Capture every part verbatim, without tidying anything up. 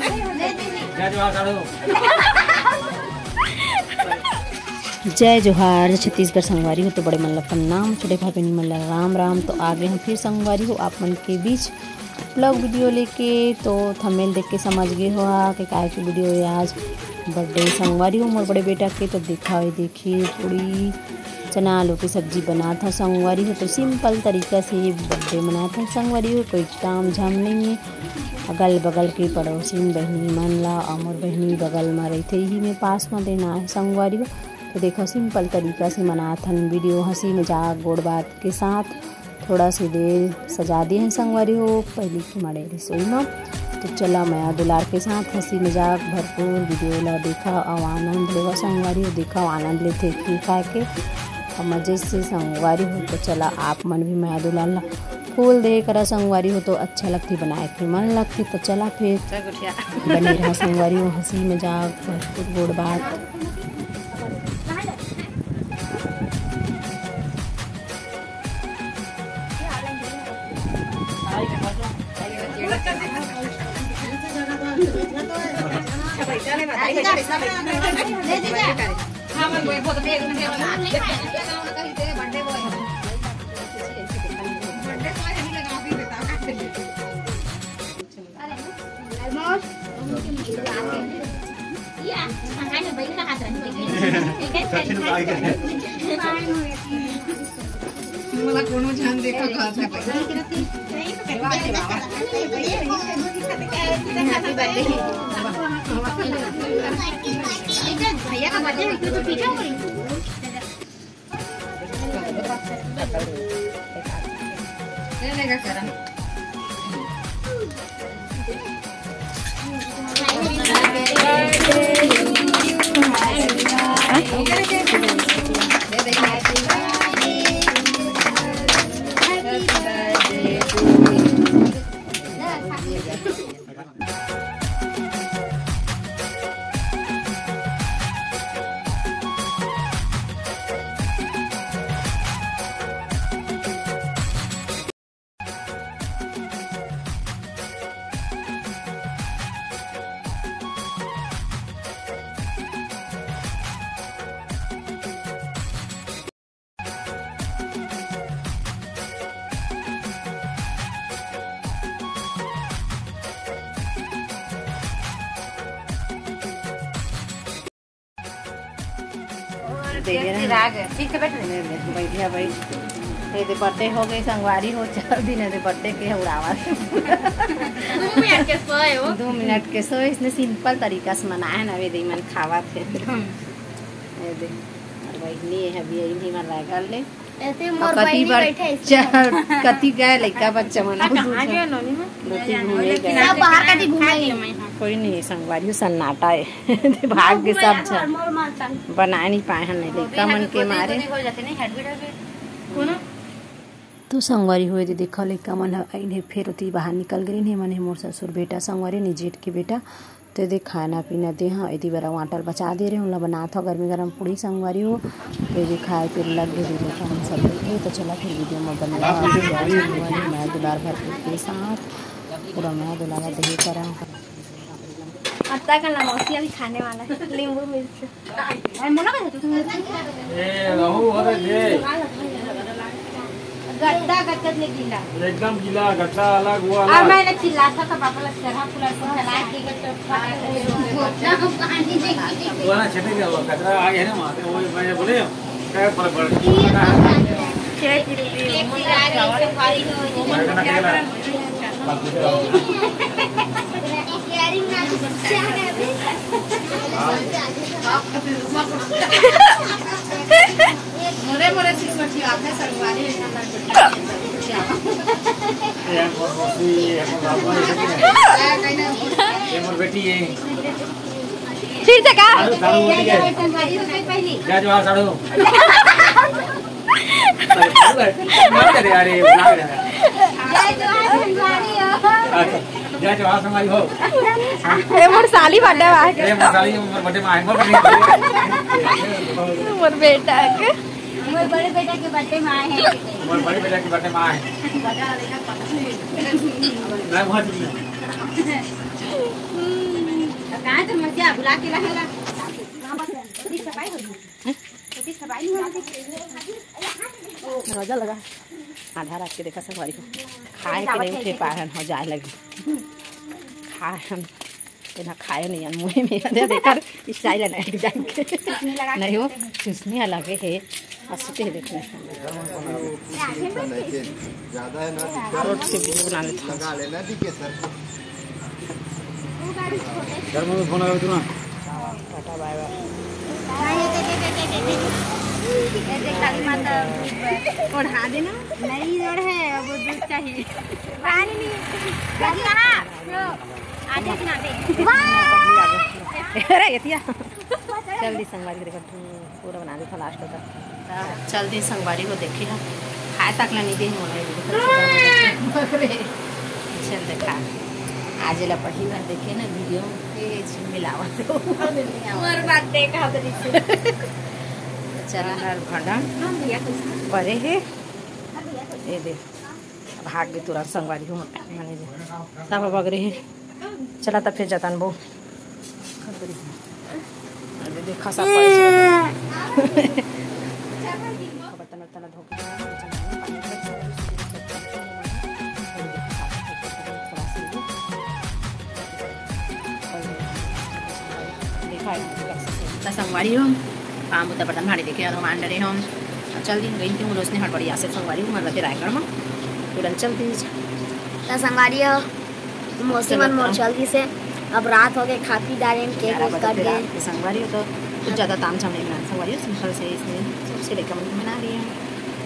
जय जोहार साढ़ू। जय जोहार, जय छत्तीसगढ़ संगवारी हो। तो बड़े मन ला प्रणाम, छोटे भाई बहिनी मन ला राम राम। तो आ गए हम फिर संगवारी हो आप मन के बीच vlog video लेके। तो thumbnail देख के समझ गए हो हा कि काय के video है आज। Birthday संगवारी हो मोर बड़े बेटा के। तो देखा हो, देखिए पूड़ी चना आलू की सब्जी बनात हव संगवारी हो। तो simple तरीका से ये birthday मनात हव संगवारी हो, कोई ताम झाम नहीं है। अगल बगल के पड़ोसिन बहिनी मन ला, अउ मोर बहिनी बगल म रहिथे, इही में पास म देना है संगवारी हो। तो देखो, simple तरीका से मनात हन video, हंसी मजाक गोड़ बात के साथ। थोड़ा सी देर सजा दे हन संगवारी हो पहली के माड़े रसोई म। तो चला मया दुलार के साथ हंसी मजाक भरपूर video ला देखा अउ आनंद लेवा संगवारी हो। देखा अउ आनंद लेथे खीर खाए के अउ मजे से संगवारी हो। तो चला आप मन भी मया दुलार ला फूल दे करा संगवारी हो, तो अच्छा लगथे बनाए के मन लगथे। तो चला फिर बने रहा संगवारी हो, हंसी मजाक भरपूर गोड़ बात। मोला कोनो झन देखा कहत है। भैया का बर्थडे है, तू तो पीछे हो गई। ले लेगा करा। और देख के राग है। ठीक से बैठ ले। ले, ले, बैठिया बैठ। ये दे बर्थडे हो गई संगवारी हो, चार दिन है दे बर्थडे के उड़ावा। दो मिनट के सोए हो। दो मिनट के सोए, इसने simple तरीका से मनाए है ना, वे दे मन खावा थे। ये दे, और बहिनी है अभी यही मन रह ले। ऐसे अउ मोर कति बहिनी बार बैठे इसमें। च-, कति गए लइका बच्चा मन, अउ दूर कहाँ गए नोनी में? दो तीन घूमे गए। सब बाहर कति घूमे। कोई नहीं है संगवारी हो, सन्नाटा है। भाग के सब झन। मोर माता। बनाए नहीं पाए हन नहीं लइका मन के मारे। हो जाते नहीं, हेडबीट हेडबीट। कोनो? तो संगवारी हो ये दे देखो लइका मन ह, इन्हें फिर उती बाहर निकल गए, इन्हें मन है मोर ससुर बेटा संगवारी नहीं जेठ के बेटा। तो ये दे खाना पीना दे हाँ, इति बर वाटल बचा दे रहे, उनला बनात हो गर्मी गरम पूड़ी संगवारी हो। तो ये दे खाए पिए लग गए, दे हम सब बैठे। तो चला फिर video में बने रहो, संगवारी हो, मया दुलार भरपूर के साथ पूरा मया दुलार दे करा। अत्ता का नमौसिया भी खाने वाला है, नींबू मिर्च। अरे मोला का तू? ए, रहू, अरे दे। गद्दा, गद्दा ले गीला। एकदम गीला, गद्दा अलग, वो और अलग। मैंने चिल्लाता था, पापा लग चढ़ा, पूरा सब चला के गए, तो पानी दे। वो ना छटे गया, वो कचरा आ गया ना वहाँ से, वो मैं बोले, क्या फर्क पड़ रहा है? क्या की दीदी? मोरे मोरे सिसोची आपने संगवारी। ये मोर मौसी, ये मोर बाबू, ये मोर बेटी है। ये मोर बेटी है। फिर से का? साढ़ू, साढ़ू बोली है। जय जोहार साढ़ू। अरे, मत करे यार, ये vlog है। जय जोहार संगवारी हो। अच्छा, जय जोहार संगवारी हो। ए मोर साली बाटे बा। ए मोर साली, मोर बर्थडे में आए, मोर बर्थडे। मोर बेटा के। मोर बड़े बेटा के बर्थडे में आए हैं। मोर बड़े बेटा के बर्थडे में आए हैं। मैं वहाँ चुकी हूँ। कहाँ तो मजा बुला के लाएगा। दरवाजा लगा। आधा रात के देखा संगवारी हो, खाए के नहीं उठे पाए हन, हो जाए लगे। खाए हन, तेना खाए नहीं हन, मुँह में दे देकर स्टाइल है ना, डिजाइन के। नहीं हो, चुसनी अलग है, और सुते देखने। ज्यादा है ना, रोड के वीडियो बना लेते हैं। लगा लेना दी के सर। घर में फोन आवे तुरंत। टाटा बाय बाय। ये देख, काली माता दूध ओढ़ा देना। नहीं ओढ़े, अब वो दूध चाहिए। पानी नहीं। आधे सुना दे। अरे, एतिया। चल दी संगवारी के देखो, पूरा बना देता लास्ट तक। चल दी संगवारी को देखे हम। खाए तक ला नहीं दे मोला। चल देखा, आज ला पहली बार देखे ना वीडियो, ये मिलावत हो। और बात देखा बड़ी से। चला हर भांडा परे हे। ये दे, भाग गए तुरंत संगवारी हो, माने दे। तब बगरे हे। चला तब फिर जतन बो। अरे देखा सब परे। बर्तन वर्तन धो के देखा है, त संगवारी हो, काम होता बर्तन भांडे देखे और हम आन डरे हम। चल दिन गई क्यों रोशनी हड़बड़िया से संगवारी हो, मरबते रायगढ़ में। तुरंत चल दी। त संगवारी हो, मौसी मन मोर चल दी से। अब रात हो गए, खा पी डारेन, केक ग्यारह वेक बजे कट के गए। रात के संगवारी हो, तो कुछ ज्यादा ताम झाम नहीं बनाना संगवारी हो, सिंपल से इसमें सबसे लेकर मन बना लिए हैं।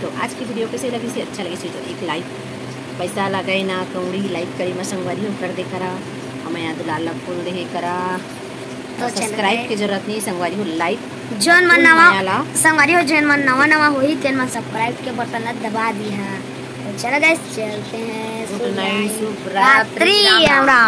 तो आज की वीडियो कैसे लगी से, अच्छा लगी से तो एक लाइक, पैसा लगाए ना कौड़ी, लाइक करी मैं संगवारी हो कर दे करा, हमें याद लाल फूल दे करा। तो सब्सक्राइब के जरूरत नहीं संगवारी हो, लाइक जोन मन नवा संगवारी हो, जोन मन नवा नवा होही तेन मन सब्सक्राइब के बटन ला दबा दी है। तो चलो गाइस, चलते हैं। गुड नाइट, शुभ रात्रि, राम राम।